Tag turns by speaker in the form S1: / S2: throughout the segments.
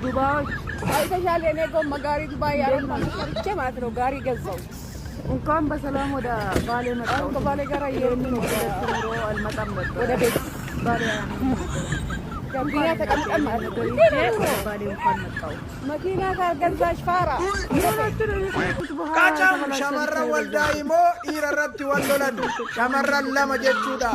S1: ዱባዎች
S2: አይተሻል። የኔ ጎማ ጋሪ ዱባይ 400 ሰርቼ ማለት ነው ጋሪ ገዛው።
S1: እንኳን በሰላም ወደ ባሌ መጣሁ።
S2: አሁን ከባሌ ጋር እየሄድኩ ነው
S1: ኑሮ አልመጣም ነበር።
S2: ወደ ቤት
S1: ባሌ
S2: ጋቢና ተቀምጠን ማለት ነው።
S1: ባሌ እንኳን መጣሁ።
S2: መኪና ካልገዛሽ ፋራ።
S3: Qacam shamarran waldaa immoo dhiira irratti wal lolan shamarran lama jechuudha.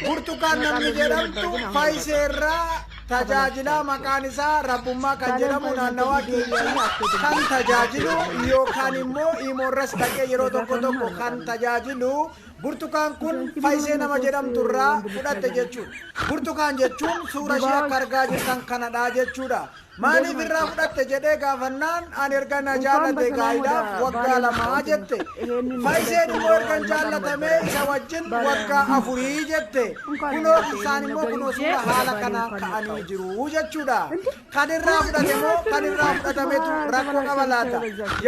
S3: Burtukaan namni jedhamtu Faayiseerraa tajaajilaa maqaan isaa Rabbummaa kan jedhamu naannawaa keenya kan tajaajilu yookaan immoo imoorras dhaqee yeroo tokko tokko kan tajaajilu Burtukaan kun Faayisee nama jedhamtu irraa fudhatte jechuudha. Burtukaan jechuun suura ishee akka argaa jirtan kanadha jechuudha. Maaliif irraa fudhatte jedhee gaafannaan ani erga na jaallate gaayiidhaaf waggaa 2 jette. Faayiseen immoo erga jaallatamee isa wajjin waggaa 4 jette. Kunoo isaan immoo kunoo suura haala kanaan ka'anii jiru jechuudha. Kan irraa fudhate moo kan irraa fudhatametu rakkoo qaba laata?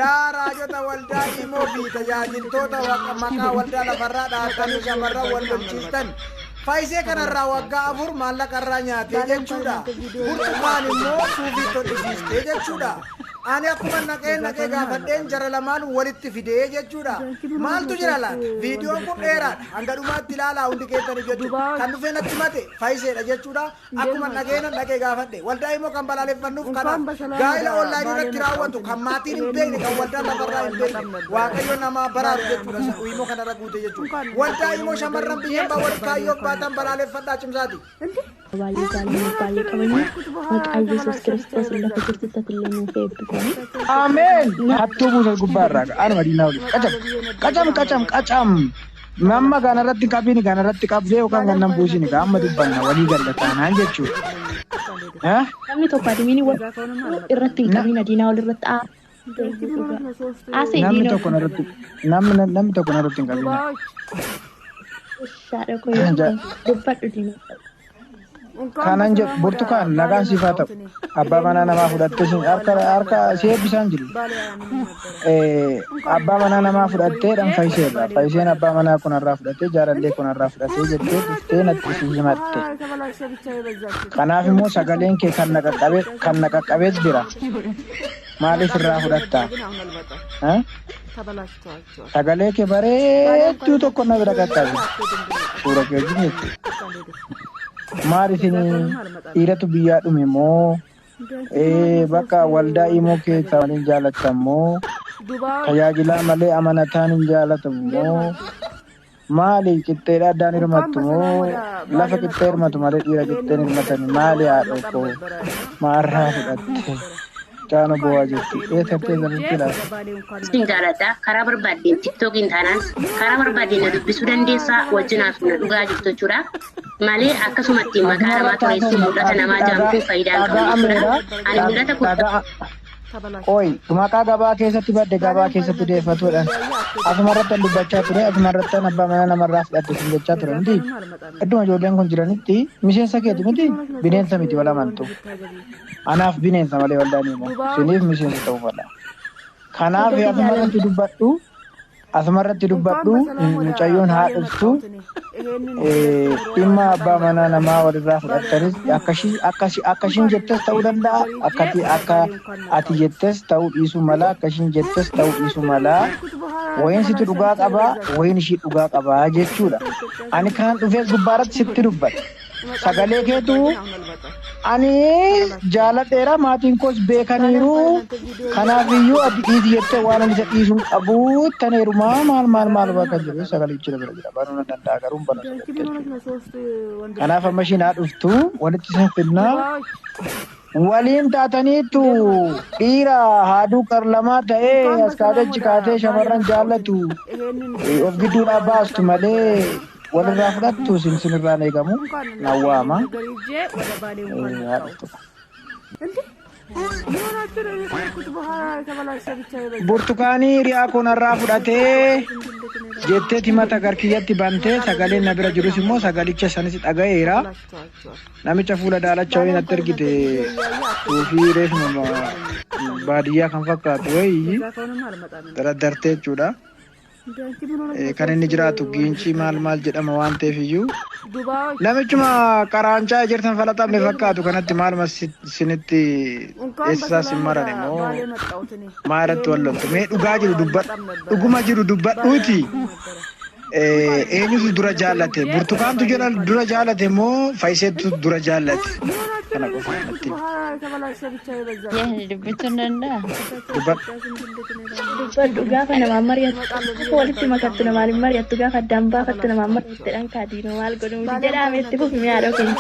S3: Yaa raajota waldaa immoo fi tajaajiltoota maqaa waldaa lafarraa dhaabbatanii shamarran wal lolchiistan. Faayisee kanarraa waggaa 4 maallaqa irraa nyaatee jechuudha. Burtukaan immoo suufii tolchisiistee jechuudha. Ani akkuma naqee naqee gaafadheen jara lamaan walitti fidee jechuudha. Maaltu jira laata? Viidiyoon kun dheeraadha. Hanga dhumaatti ilaalaa hundi keessanii jechuudha. Kan dhufee natti mate Faayiseedha jechuudha. Akkuma naqee naqee gaafadhe. Waldaa immoo kan balaaleffannuuf kanaaf gaa'ela onlaayinii irratti raawwatu kan maatiin hin beekne kan waldaa lafarraa hin beekne Waaqayyo namaa baraaru jechuudha. Immoo kanarra guute jechuudha. Waldaa immoo shamarran biyya abbaa wal kaayyoo baatan balaaleffadhaa cimsaati.
S4: Baay'ee jaallannu baay'ee qabanii maqaa Yesuus Kiristoos lafa jirtutti illee nuuf eebbifame.
S5: Ameen. Hattuu buusa gubbaarraa anuma diinaa olii. Qacam qacam qacam qacam. Nama kanarratti qabiin kanarratti qabdee yookaan kan nan buusin amma dubbanna walii galla taanaan jechuudha.
S4: Namni tokko adimiin irratti hin qabin adiinaa ol irratti
S5: Namni tokko narratti namni tokko narratti hin qabin.
S4: Shaadha koo dubbadhu diinaa.
S5: Kanan jedhu Burtukaan nagaan siif haa ta'u. Abbaa manaa namaa fudhattee harka harka si eebbisaan jiru. Abbaa manaa namaa fudhattee dhan Faayiseerra. Faayiseen abbaa manaa kunarraa fudhattee jaalallee kunarraa fudhattee jettee dhuftee natti si himatte. Kanaaf immoo sagaleen kee kan na qaqqabee kan na qaqqabee jira. Maaliif irraa fudhatta? Sagalee kee bareedduu tokko na bira qaqqabe. Suura kee wajjin jechuudha. Maal isin dhiiratu biyyaa dhume moo bakka waldaa immoo keessaa waliin jaallattan moo tajaajilaa malee amanataan hin jaallatamu moo maali qixxeedha addaan hirmattu moo lafa qixxee hirmatu malee dhiira qixxeen hirmatani maali haadha koo maarraa fudhatte caano bo'aa jirti eessa keessa jirti laata?
S6: Sin jaaladha. Karaa barbaaddeen tiktookiin taanaan karaa barbaaddeen na dubbisuu dandeessaa wajjin haasofna dhugaa jirtu jechuudha. Malee akkasumatti maqaa namaa xureessuu mul'ata namaa jaamtuu faayidaa hin qabu jechuudha. Ani mul'ata kun
S5: Qoy maqaa gabaa keessatti badde gabaa keessatti deeffatuudhaan asuma irratti dubbachaa ture asuma irratti abbaa manaa namarraa fudhatte sin jechaa ture miti. Idduma ijoolleen kun jiranitti miseensa keeti miti bineensa miti wal amantu. Anaaf bineensa malee waldaan immoo siniif miseensa ta'uu fadha. Kanaaf asuma irratti dubbadhu asuma irratti dubbadhu mucayyoon haa dhuftu dhimma abbaa manaa namaa walirraa fudhattanis akkashiin jettes ta'uu danda'a akkati akka ati jettes ta'uu dhiisuu mala akkashiin jettes ta'uu dhiisuu mala wayin situ dhugaa qabaa wayin ishii dhugaa qabaa jechuudha. Ani kan dhufees gubbaarratti sitti dubbadha. Sagalee keetu ani jaaladheera maatiin koos beekaniiru kanaaf iyyuu ati dhiisi jettee waan ani isa dhiisuun qabu taneerumaa maal maal maal bakka jiru sagalichi bira jira banuu nan danda'a garuu hin banu sagalicha jechuudha. Kanaaf amma ishiin haa dhuftu walitti isin fidnaa waliin taataniitu dhiira haaduu qarlamaa ta'ee as kaatee achi kaatee shamarran jaallatu of gidduudhaa baastu malee walirraa fudhattu isin sinirraan eegamu nawwaama. Haa dhuftu. Burtukaanii riyaa konarraa fudhatee jettee himata garkiyyatti bantee sagaleen na bira jirus immoo sagalicha sanis dhaga'eera. Namicha fuula daalacha wayii natti ergite suufii reefuma baadiyyaa kan fakkaatu wayii daraddartee jechuudha. Kan inni jiraatu Giincii maal maal jedhama waan ta'eef iyyuu namichuma qaraancaa ejersan falaxamne fakkaatu kanatti maaluma sinitti eessisaa sin maran immoo maa irratti wal loltu? Mee dhugaa jiru dubbadhu, dhuguma jiru dubbadhuuti. Eenyutu dura jaallate? Burtukaantu jala dura jaallate moo Faayiseetu dura jaallate? Kana qofa natti himi.
S7: Dubbachuu hin danda'a.
S5: Dubbadhu.
S4: Dubbadhu. Gaafa namaan mari'attu, gaafa walitti makattu namaan hin mari'attu, gaafa addaan baafattu namaan mari'attu kaadiinoo maal godhu miti jedhaame. Itti fufi mi'aadha keenya.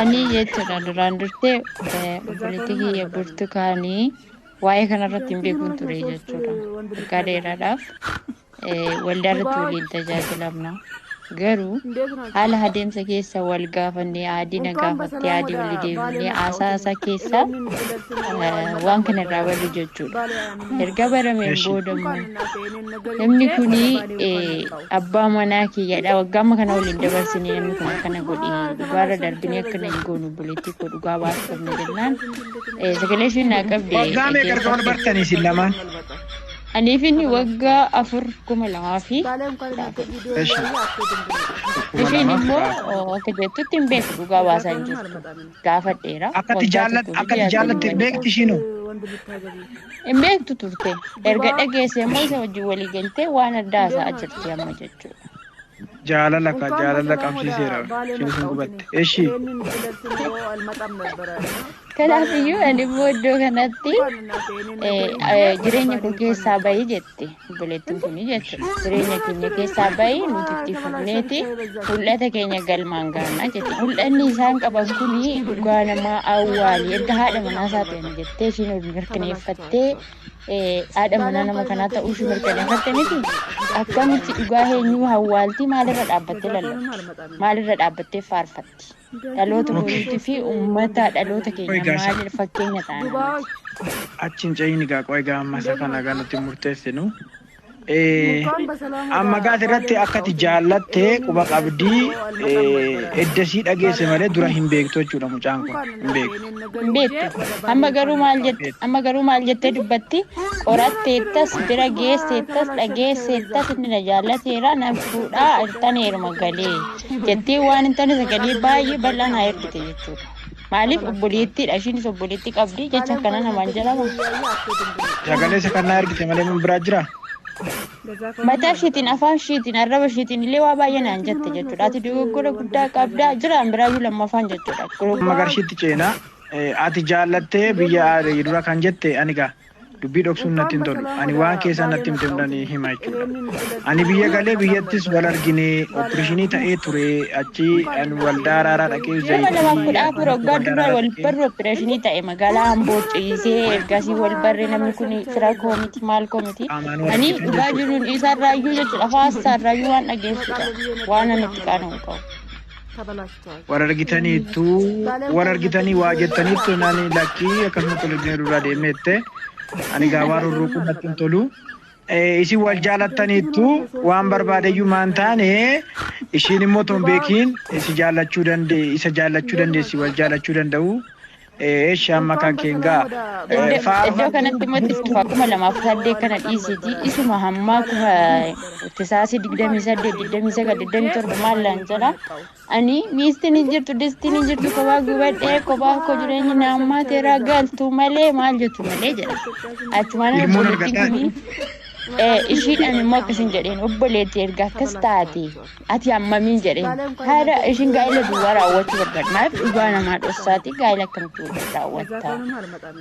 S7: Ani jechuudha duraan durtee obboleettii kiyya Burtukaanii waa'ee kanarratti hin beekuun ture jechuudha. Waggaa dheeraadhaaf waldaa irratti waliin tajaajilamna. Garuu haala adeemsa keessa wal gaafannee, adii na gaafattee, adii walii deebinee, haasaa isaa keessa waan kana irraa barru jechuudha. Erga barameen booda immoo namni kuni abbaa manaa kiyyadha. Waggaa amma kana waliin dabarsinee namni kun akkana godhe, dhugaarra darbinee akkana hin goonu, obboleettii koo dhugaa baasuu qabna jennaan sagalee isheen naa qabde
S5: Waggaa meeqa erga wal
S7: dhaggeeffadhe.
S5: bartanii isin lamaan?
S7: Anii fi inni waggaa 4, 2014.
S5: Eshi. Kuma
S7: Isheen
S5: lamaaf
S7: immoo
S5: 14.
S7: Akka jettutti hin beeku, dhugaa baasaa hin jirtu. Gaafadheera.
S5: Akkatti
S7: Waggaa
S5: jaallat
S7: tokkoo fi
S5: akkatti
S7: ji'a
S5: jaallatte
S7: sadii
S5: beekti ishiinoo?
S7: Hin beektu turte. Erga dhageesse immoo isa wajjin walii galtee waan addaa haasa'aa jirti amma jechuudha.
S5: Jaalala ka jaalala qabsiiseera. Isheen sun gubatte. Eshi.
S7: Kanaafiyyuu ani immoo iddoo kanatti jireenya koo keessaa bahi jette obboleettiin kuni jechuudha. Jireenya keenya keessaa bahi, nuti itti fufneeti mul'ata keenya galmaan gaannaa jette. Mul'anni isaan qaban kuni dhugaa namaa awwaali. Erga haadha manaa isaa ta'an jettee ishiin ol mirkaneeffattee, haadha manaa nama kanaa ta'uu ishii mirkaneeffatte miti. Akkamitti dhugaa eenyuu awwaalti? Maalirra dhaabbattee lallabdi? Maalirra dhaabbattee faarfatti? Dhaloota boriitii fi uummata dhaloota keenya
S5: Egaa
S7: maal fakkeenya ta'an miti.
S5: Achi hin cehin egaa, qoy egaa, amma isa kana egaa nuti murteessinu. Amma gaa asirratti akkati jaallattee quba qabdii eddasii dhageesse malee dura hin beektu jechuudha, mucaan kun hin beektu.
S7: Hin beektu. Amma garuu maal jette? Amma garuu maal jettee dubbatti? Qoratteettas, bira geesseettas, dhageesseettas, inni na jaallateera, na fuudhaa tan heeruma galee jettee waan hin taane sagalee baay'ee bal'aa naa ergite jechuudha. Maaliif? Obboleettiidha, ishiinis obboleettii qabdi, jecha akkana namaan jedhama.
S5: Sagalee isa kan naa ergite malee mun biraa jira?
S7: Mataa ishiitiin, afaan ishiitiin, arraba ishiitiin illee waa baay'ee naan jette jechuudha. Ati dogoggora guddaa qabdaa jiraan biraayyuu lammaffaan jechuudha.
S5: Amma garshiitti ceenaa. Ati jaallattee biyya dura kan jette, ani gaa dubbii dhoksuun natti hin tolu. Ani waan keessaa natti himte hundaan hima jechuudha. Ani biyya galee biyyattis wal argine, operation ta'ee ture, achi ani waldaa araaraa dhaqee
S7: 2014 waggaa
S5: waldaa
S7: dura
S5: araaraa
S7: wal
S5: dhaqee
S7: barru operation ta'e magaalaa Amboo ciisee ergasii wal barree, namni kun fira koo miti, maal koo miti.
S5: Qaamaan wal
S7: Ani
S5: argitan
S7: dhugaa
S5: jechuudha.
S7: jiruun isaarraayyuu jechuudha, afaan isaarraayyuu waan dhageessudha. Waan ani itti qaana'u qabu.
S5: Wal argitaniittu, wal argitanii waa jettaniittu, nani lakkii akkasuma tole duraa deemee ani gaabaa rurruuquu natti hin tolu. Isin wal jaalattaniittu, waan barbaadeyyuu maan taane, ishiin immoo ton beekiin isi jaallachuu dandee isa jaallachuu dandeessi, wal jaallachuu danda'u. Eeshi, amma kan keengaa
S7: Iddoo kanatti immoo itti fufa, 2008 kana dhiisiti, isuma hammaa kuma tisaasii 28, 29, 27 maallaan jedha. Ani miistiin hin jirtu, distiin hin jirtu, kophaa gubadhee, kophaa koo jireenyi naammaa teeraa galtu malee maal jettu malee jedha. Achumaan
S5: Ilmoon
S7: obboleettiin
S5: argadhaa.
S7: kuni ishiidhaan immoo akkasin jedheen, obboleetti erga akkas taate ati hammamiin jedheen, haadha ishiin gaa'ela duwwaa raawwachuu barbaadde, maaliif dhugaa namaa dhossaati gaa'ela akkamitti waliin raawwatta,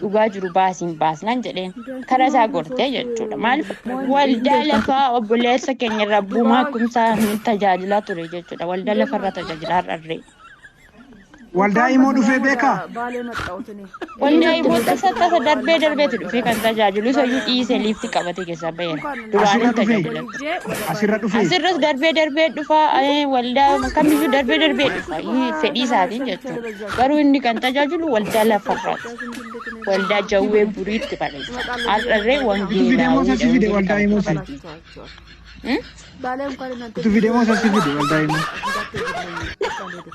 S7: dhugaa jiru baasiin baasnaan jedheen, karaa isaa gortee jechuudha. Maaliif waldaa lafaa obboleessa keenya irraa buumaa kumsaa nu tajaajilaa ture jechuudha, waldaa lafarraa tajaajilaa har'arree.
S5: Waldaa immoo dhufee beekaa?
S7: Waldaa immoo tasa tasa darbee darbeetu dhufee kan tajaajilu, isayyuu dhiisee liifti qabate keessaa baheera. Duraan
S5: Asirra
S7: hin
S5: dhufee?
S7: tajaajila ture.
S5: Asirra dhufee?
S7: Asirras darbee darbee dhufa, waldaa kamiyyuu darbee darbee dhufa fedhii isaatiin jechuudha. Garuu inni kan tajaajilu waldaa lafarraati. Waldaa Jawwee Buriitti barreessa. Har'arree
S5: Utu fide moo
S7: wangeelaawwiidha
S5: sassi fide
S7: wangeelli
S5: waldaa
S7: qabatu
S5: immoo si?
S7: barti.
S5: Utu fide moo sassi fide waldaa immoo?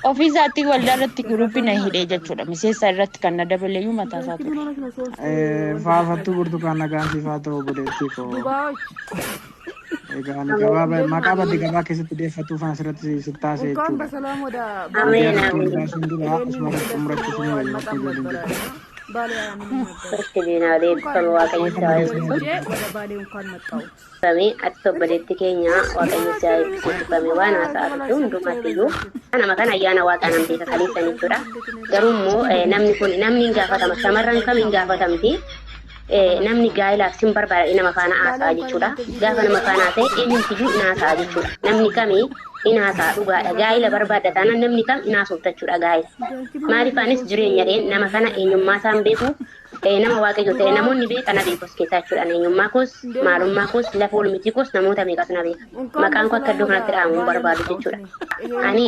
S7: Ofii isaatti waldaa irratti group na hidhee jechuudha. Miseensa irratti kan na dabaleeyyuu mataa isaa ture.
S5: Faafattuu Burtukaan, nagaan siif haa ta'u, obboleettii koo. Egaa ani gabaa maqaa badde gabaa keessatti deeffatuuf asirratti si taasise
S1: እንኳን
S5: jechuudha.
S1: በሰላም ወደ
S6: Ameen
S5: Miidiyaa irratti ol
S6: ameen.
S5: baasuun dura asuma irratti xumurachuuf ni wayya bakka ijoolleen jirtu.
S1: ባሌ አያምንም ነበር።
S6: Itti diinaalee eebbifame Waaqayyo si haa eebbisu.
S1: ወደ ባሌ እንኳን መጣሁት።
S6: Eebbifame ati obboleetti keenya Waaqayyo si haa eebbisu eebbifame waan haasa'aa turte hundumaatti iyyuu. Nama kana ayyaana waaqaa nan beeka kaleessan jechuudha. Garuu immoo namni kun namni hin gaafatama shamarran kam hin gaafatamti. Namni gaa'ilaaf sin barbaada nama faana haasa'a jechuudha. Gaafa nama faana haasa'e eenyumtiyyuu hin haasa'a jechuudha. Namni kamii hin haasa'a dhugaadha. Gaa'ila barbaadda taanaan namni kam hin haasofta jechuudha gaa'ila. Maaliif anis jireenya dheen nama kana eenyummaa isaan beeku nama waaqayyo ta'e namoonni beekan na beekus keessaa jechuudha. Eenyummaa koos maalummaa koos lafa oolmitii koos namoota meeqatu na beeka.
S1: እንኳን
S6: Maqaan koo akka
S1: በሰላም
S6: iddoo
S1: ወደ
S6: kanatti dhaamu hin
S1: ባሌ
S6: barbaadu
S1: መጣሁት።
S6: jechuudha. Ani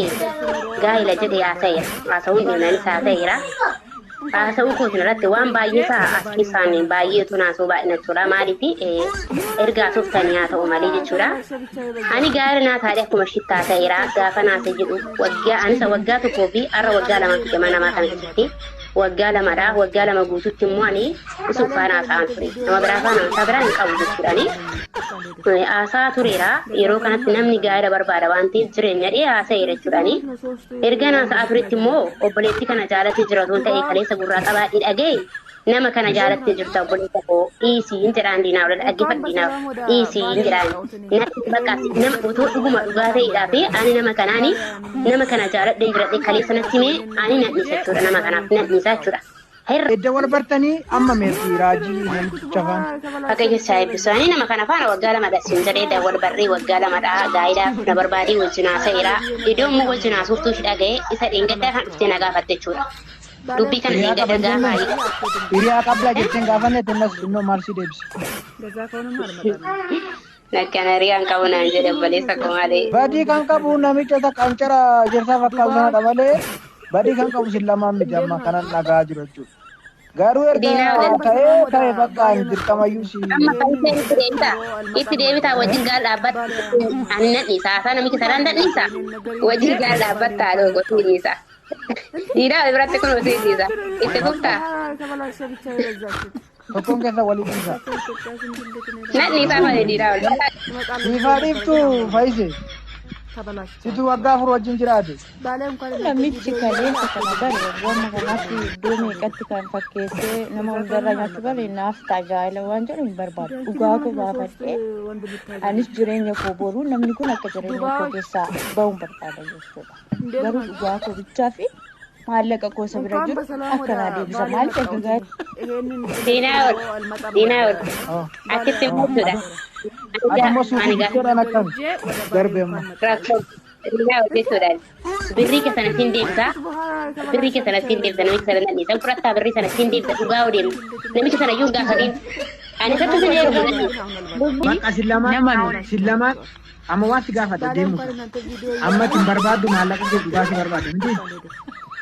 S6: gaa'ila jedhe haasa'eera. Haasa'uun dhiiraanis haasa'eera. Haasa'uu kootiin irratti waan baay'ee isaa as keessaan baay'eetu naasoo baay'ina jechuudha. Maaliif erga haasoftanii haa ta'u malee jechuudha. Ani gaa'ila naa taadhe akkuma shittaa ta'eera. Gaafa naasee jedhu waggaa anisa waggaa tokkoo fi har'a waggaa lama fidama namaa kana keessatti waggaa lamadha. Waggaa lama guututti immoo ani isuma faana haasa'aan ture. Nama biraa faana haasaa biraa hin qabu jechuudhaani. Haasaa tureera. Yeroo kanatti namni gaa'ila barbaada waan ta'eef jireenya dhee haasa'eera jechuudhaani. Erga haasa'aa turetti immoo obboleettii kana jaalattee jira osoo hin ta'e kaleessa gurraa qabaadhee dhaga'e nama kana jaalattee jirta obboleessa koo dhiisii jedhaan diinaaf dhaggeeffadhu
S1: እንኳን
S6: diinaaf
S1: በሰላም ወደ
S6: dhiisii
S1: ባሌ
S6: jedhaan
S1: መጣሁት።
S6: natti bakka nama otoo dhuguma dhugaa ta'eedhaa fi ani nama kanaani nama kana jaaladheen jiradhe kaleessa natti himee ani nan dhiisa jechuudha nama kanaaf nan dhiisa jechuudha. Herra
S5: Edda wal bartanii amma meerti raajii namticha faana.
S6: Waaqayyo si haa eebbisu. Ani nama kana faana waggaa lamadha siin jedhee wal barree waggaa lamadha gaa'ilaaf na barbaadee wajjin haasa'eera. Iddoo immoo wajjin haasoftuu shi dhaga'ee isa dheengaddaa kan dhuftee na gaafatte jechuudha. Dubbii kana
S5: Hiriyaa
S6: dheengadda
S5: qaba
S6: gaafa
S5: jennee hiriyaa qabdaa jetteen gaafanne innas innoo maal si deebise.
S1: ገዛ ከሆነማ አልመጣም።
S6: Lakkana hiriyaan qabu naan jedhe obboleessa koo malee.
S5: Badii kan qabu namicha qancara jirsaa fakkaatu sanadha malee badii kan qabu sin lamaan miti amma kanan dhagaa jiru jechuudha. Garuu erga
S6: Diinaa wal
S5: ta'ee ta'e bakka ani dirqamayyuu si
S6: Amma faayisee itti deebitaa itti deebitaa wajjin gaal dhaabbatta ani nan dhiisa haasaa namicha sanaan nan dhiisa wajjin gaal dhaabbatta haadha gosi dhiisa. Diinaa wal biratti kun osoo dhiisa itti fuftaa
S1: የተበላሸ ብቻ የበዛችሁት
S5: tokkoon keessa walii dhiisa.
S1: ኢትዮጵያ ስንት እንዴት ነው
S6: nan dhiisaa malee diinaa wal
S5: Siifaa dhiiftu faayise
S1: ተበላሽቷል።
S5: situ waggaa afur wajjin jiraate.
S1: ባሌ እንኳን
S7: Namichi kaleessa kana bare waggooma kanaatti iddoo meeqatti kan fakkeessee nama hundarraa nyaachuu bare naaf tajaajila waan jedhu hin barbaadu. Dhugaa koo gaafadhee
S1: ወንድ ብታገኝ
S7: anis jireenya koo boruu namni kun akka jireenya koo keessaa bahuun barbaada jechuudha.
S1: እንዴት
S7: Garuu
S1: ነው?
S7: dhugaa koo bichaa fi maallaqa koo isa bira
S1: እንኳን
S7: jiru
S1: በሰላም ወደ
S7: akka naa deebisa
S1: ባሌ
S7: maaliif
S1: መጣሁት።
S7: erga
S1: ይሄንን
S6: Diinaa wal
S1: አልመጣም
S6: diinaa wal
S5: Oh.
S6: achitti immoo jechuudha.
S5: Ati immoo
S6: Ani
S5: suufii
S6: gaafa
S5: jechuudhaan akkami
S1: ወደ ባሌ
S5: darbe amma.
S1: እንኳን መጣሁት።
S6: rakkoo diinaa wal jechuudhaan birrii keessan ittiin deebisaa birrii keessan ittiin deebisa namicha sana nan dhiisa fudhattaa birrii sana ittiin deebisa dhugaa odeemu namicha sana iyyuu hin gaafatiin ani isatti sin heerumu nan dhiisa.
S5: Bakka sin lamaan sin lamaan amma waan si gaafata
S1: ባሌ
S5: deemu
S1: እንኳን እናንተ ቪዲዮ
S5: amma ittiin barbaaddu maallaqa kee dhugaa si barbaadda miti.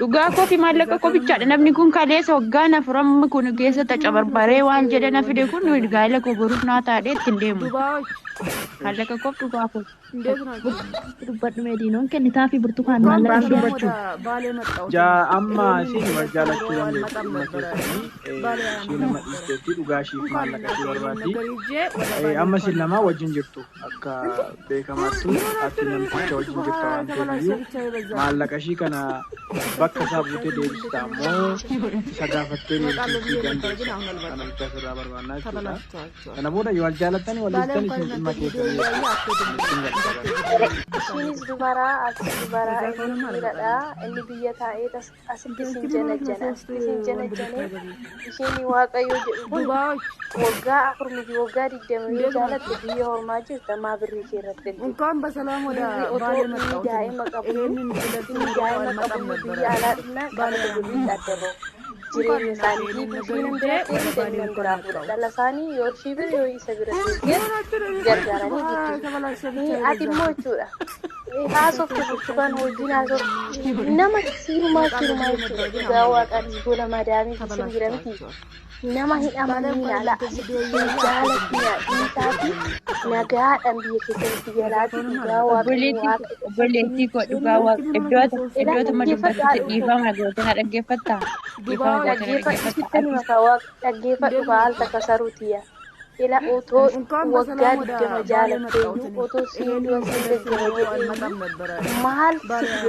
S8: Dhugaa koo fi maallaqa koo bichaadha. Namni kun kaleessa waggaan afuramni kun keessa tacabarbaree waan jedhe na fide kun gaa'ela koo boruuf naa taadhee ittiin deemu.
S1: ዱባዮች
S8: Maallaqa koof dhugaa koo.
S1: እንዴት ናቸው?
S4: Dubbadhu meediinoon kennitaa fi burtukaan
S1: እንኳን
S4: maallaqa
S1: በሰላም
S4: ishee
S1: ወደ ባሌ መጣሁት።
S5: Ja amma
S1: ይሄንን
S5: isin wal jaalachuu
S1: ኑሮ
S5: dandeessu
S1: አልመጣም
S5: dhimma
S1: ነበረ።
S5: keessanii
S1: ባሌ
S5: ishee
S1: አያምንም
S5: nama
S1: ነበረ።
S5: dhiisteetti dhugaa ishiif
S1: እንኳን
S5: maallaqa
S1: እናንተ
S5: ishee
S1: ይሄንን
S5: barbaaddi.
S1: ነገር ይዤ ወደ ባሌ
S5: Amma
S1: እንኳን
S5: isin lamaa wajjin jirtu akka beekamaattu ati namticha wajjin jirta waan ta'eef
S1: የተበላሸ
S5: iyyuu
S1: ብቻ የበዛችሁት።
S5: maallaqa ishii kana bakka isaa buutee deebista ammoo isa gaafattee
S1: እመጣለሁ
S5: deebisuu
S1: ብዬ ነበረ ግን
S5: dandeessa.
S1: አሁን
S5: Kana
S1: አልመጣም።
S5: bichaa sirraa barbaannaa jechuudha.
S1: ተበላሽቷቸዋል።
S5: Kana booda yoo wal jaalattanii wal
S1: ባሌ
S5: dhiistan
S1: እንኳን
S5: isin
S1: እናንተ
S5: dhimma
S1: ቪዲዮ
S5: keessanii
S1: እያየ አትሄድም
S5: ittiin gargaara.
S9: Ishiinis dubaraa, atis dubaraa,
S1: በዛ
S9: inni
S1: ከሆነማ
S9: dhiiradha.
S1: አልመጣም።
S9: Inni biyya taa'ee asitti
S1: እንዴ
S9: isin
S1: ምን ሆነሽ ነው
S9: janajjana.
S1: ሶስት
S9: Asitti isin
S1: ወንድ
S9: janajjanee
S1: ልታገቢ?
S9: isheen waaqayyo jedhu kun
S1: ዱባዮች
S9: waggaa afur miti waggaa 20 yoo
S1: እንዴት ናቸው?
S9: jaalatte biyya hormaa jirta maa birrii kee irratti hin
S1: እንኳን በሰላም ወደ
S9: Dhiirri
S1: ባሌ
S9: otoo inni
S1: መጣሁት።
S9: daa'ima qabuyyuu
S1: ይሄንን ብደርስ
S9: inni
S1: ኑሮ
S9: daa'ima
S1: አልመጣም
S9: qabuyyuu
S1: ነበረ።
S9: biyya alaa dhufnaan
S1: ባሌ
S9: qabata
S1: አያምንም
S9: birrii
S1: ነበረ።
S9: adda bahu.
S1: እንኳን
S9: Jireenya
S1: እናንተ
S9: isaanii
S1: ይሄንን
S9: fi
S1: ነገር
S9: ishii nan
S1: ይዤ
S9: bira
S1: ወደ
S9: deebite
S1: ባሌ
S9: inni nan
S1: እንኳን
S9: biraa fuudha.
S1: መጣሁት።
S9: Dhala isaanii yoo ishii bira yoo isa bira
S1: ምን
S9: deebi'an
S1: ሆናችሁ ነው?
S9: gargaaranii
S1: በኋላ
S9: guddisu.
S1: የተበላሸ ብቻ
S9: Ati immoo
S1: የበዛችሁት።
S9: jechuudha. Haasofte burtukaan hojiin haasofte nama siirumaa
S1: እመጣለሁ
S9: siirumaa
S1: ብዬ
S9: jechuudha.
S1: ነበረ ግን
S9: Dhugaa
S1: አሁን
S9: waaqaan
S1: አልመጣም።
S9: gola madaamii isin jira miti.
S1: ተበላሽቷቸዋል።
S9: Nama hin
S1: ባሌ
S9: amaniin
S1: እንኳን
S9: ala
S1: እናንተ
S9: asitti
S1: ቪዲዮ
S9: hin
S1: እያየ አትሄድም።
S9: jaalatinaa dhiisaatii nagaadhaan biyya keessanitti
S1: በዛ
S9: galaatii
S1: ከሆነማ
S9: dhugaa
S1: አልመጣም።
S9: waaqayyo waaqa
S7: Obboleettii koo dhugaa
S1: ምን
S7: waaqa
S1: ሆነሽ ነው ሶስት
S7: iddoo
S9: Ilaa
S7: atuma
S1: ወንድ
S9: dhaggeeffadhu
S7: dubbattutti
S9: haadha koo.
S7: dhiifama gootee na dhaggeeffattaa? Dhiifama
S1: ዱባዮች
S7: gootee na
S9: Dhaggeeffadhu
S7: dhaggeeffattaa?
S9: sitti hima kaa waaqa dhaggeeffadhu
S1: እንዴት
S9: kaa al
S1: ናቸው?
S9: takka saruutiya. Ila otoo
S1: እንኳን
S9: waggaa
S1: በሰላም ወደ
S9: 20
S1: ባሌ
S9: jaalatteeyyuu
S1: መጣሁት። እኔ
S9: otoo siin
S1: ይሄን
S9: du'a siin
S1: የመሰለ
S9: gaggaba
S1: ሰው አልመጣም
S9: jedheeyyuu
S1: ነበረ።
S9: maal
S1: ባሌ
S9: si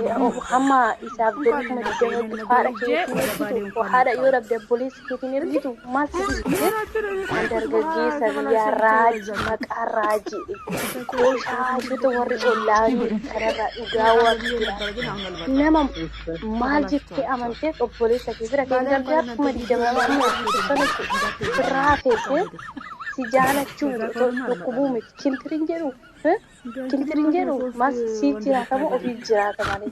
S9: hamma isaaf
S1: እንኳን
S9: birrii kuma
S1: እናቴ
S9: 20
S1: ይሄን ነገር
S9: haadha
S1: ይዤ
S9: keetiin
S1: ወደ ባሌ
S9: ergitu
S1: እንኳን
S9: haadha yoo
S1: መጣሁት።
S9: dhabde obboleessa keetiin ergitu maal si dhiibde?
S1: ምናችን እኔ
S9: An
S1: ካልኩት በኋላ
S9: dargaggeessa
S1: ተበላሸ
S9: biyyaa
S1: ብቻ
S9: raajii
S1: ይበዛል።
S9: maqaa raajii qooshaashota warri ollaa kanarraa dhugaa
S1: እመጣለሁ
S9: waaqni
S1: ብዬ
S9: jira.
S1: ነበረ ግን አሁን አልመጣም።
S9: Nama maal jettee
S1: ተበላሽቷል።
S9: amantee obboleessa kee bira kee
S1: ባሌ እንኳን
S9: gargaartu
S1: እናንተ
S9: kuma
S1: ሂጄ
S9: 20
S1: አሁን
S9: amma
S1: አልሄድም።
S9: sana
S1: እንዳትሄጂ
S9: sirraa
S1: በቃ
S9: feetee
S1: አልሄድም።
S9: si jaalachuu
S1: ከዛ
S9: miti otoo
S1: ከሆነም
S9: dhukkubuu
S1: አልመጣም።
S9: miti kintirin jedhu
S1: እንደ አንቺ
S9: kintirin
S1: ማለት
S9: jedhu
S1: ነው ሶስት
S9: maal siif
S1: ወንድ ልጅ
S9: jiraatama
S1: አለኝ።
S9: ofiif jiraata malee.